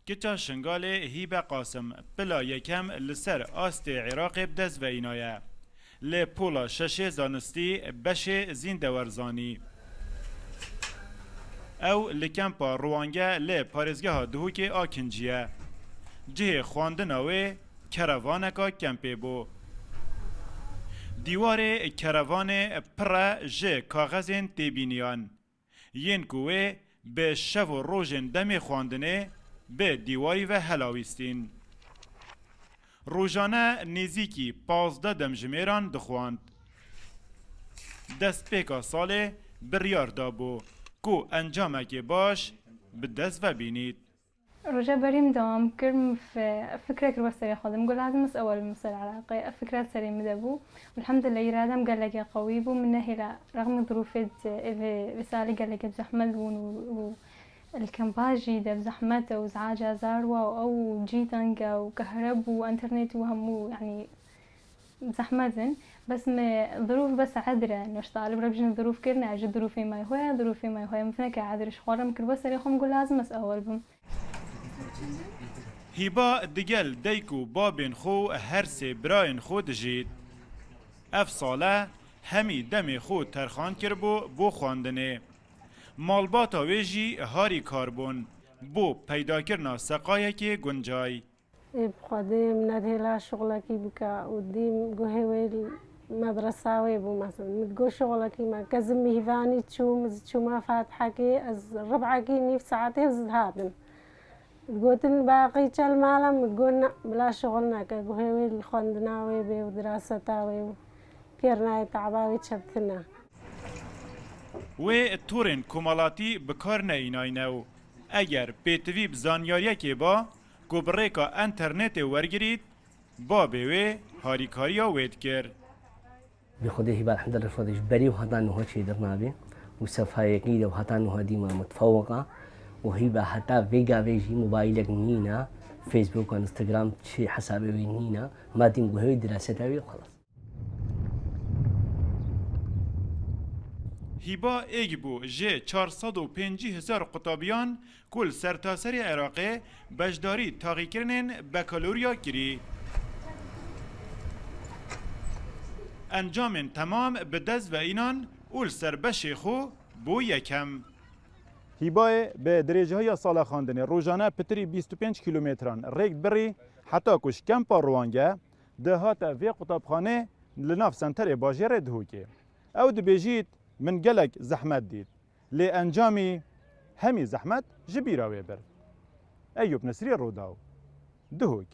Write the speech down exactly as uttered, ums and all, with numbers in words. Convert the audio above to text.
Kiça Şingalê Hîbe Qasim pila yekem li ser astê Iraqê bi dest ve înaye. Li pola şeşê zanistî beşê zîndewerzanî. Ew li kempa Ruwange li parêzgeha Duhokê akinciye. Cihê xwendina wê kerevaneka kempê bû. Dîwarê kerevanê pir e ji kaxezên têbîniyan. Yên ku wê bi şev û rojên demê xwendinê bi dîwarî ve helawîstîn. Rojane nêzîkî pazdeh demjimêran dixwand. Destpêka salê biryar dabû ku encamekê baş bi dest ve bînît. Roja berî min dewam kir, min fi-, fikre kir we serê xwe de. Min got, lazim ez ewel bim ser Iraqê. Ev fikre serê min de bû. Elhamdulillah, îradem gelekê qewî bû. Min nehêla, rexmî zirûfê di vê, vê salê gelekê bi zehmet bûn û, û li kempa jî de bi zehmet e û ziaca zar wa û ew cî teng e û kehreb û enternet û hemû, yanî, zehmet in. Bes me zirûf bes edir e. Noş talib re bijin zirûf kirine, ji zirûfê me hoye, zirûfê me hoye. Min fineke edir ji xwe re min kir we serê xwe, min got, lazim ez ewel bim. Hîba digel dayik û babên xwe û her sê birayên xwe dijît. Ev sale hemî demê xwe terxan kiribû bo xwendinê. Malbata wê jî harîkar bûn bo peydakirina seqayekê guncay. Ê bi Xwedê min nedihêla şixulekî bike û dîm guhê wê li medresa wê bû, mesela. Min digot şixulekî me, ke zimî hîvanî çûm, ez çûma Fatihekê, ez rib'ekî nîv saetê ez dihatim. Digotin, baqî çel mala min, digot, na, bila şixul neke, guhê wê li xwendina wê bê û diraseta wê û kêrnayê taba wê çeptine. Wê torên komalatî bi kar neyînayne û eger pêtivî bi zanyariyekê ba ku bi rêka enternetê wergirît, babê wê harîkariya wê dikir. Bi Xwedê Hîba elhamdulillah ji berî û heta niha çêdir nabe û sefayekî de û heta niha dîma mutfewiqa û Hîba heta vê gavê jî mobaylek nîne, Facebook, Instagram çi hesabê wê nîne, ma dîm guhê wê diraseta wê xelas. Hîba êk bû ji çar sed û pêncî hezar qutabiyan ku li sertaserê Iraqê beşdarî taxîkirinên bakalorya kirî. Encamên temam bi dest ve înan û li ser beşê xwe bû yekem. Hîbayê bi dirêjahiya sala xwendinê rojane pitirî bîst û pênc kîlometran rêk birî heta ku ji kempa Ruwange dihate vê qutabxanê li nav senterê bajêrê Duhokê. Ew dibêjît, min gelek zehmet dît. Lê encamî hemî zehmet ji bîra wê bir. Eyûp Nesrî, Rûdaw, Duhok.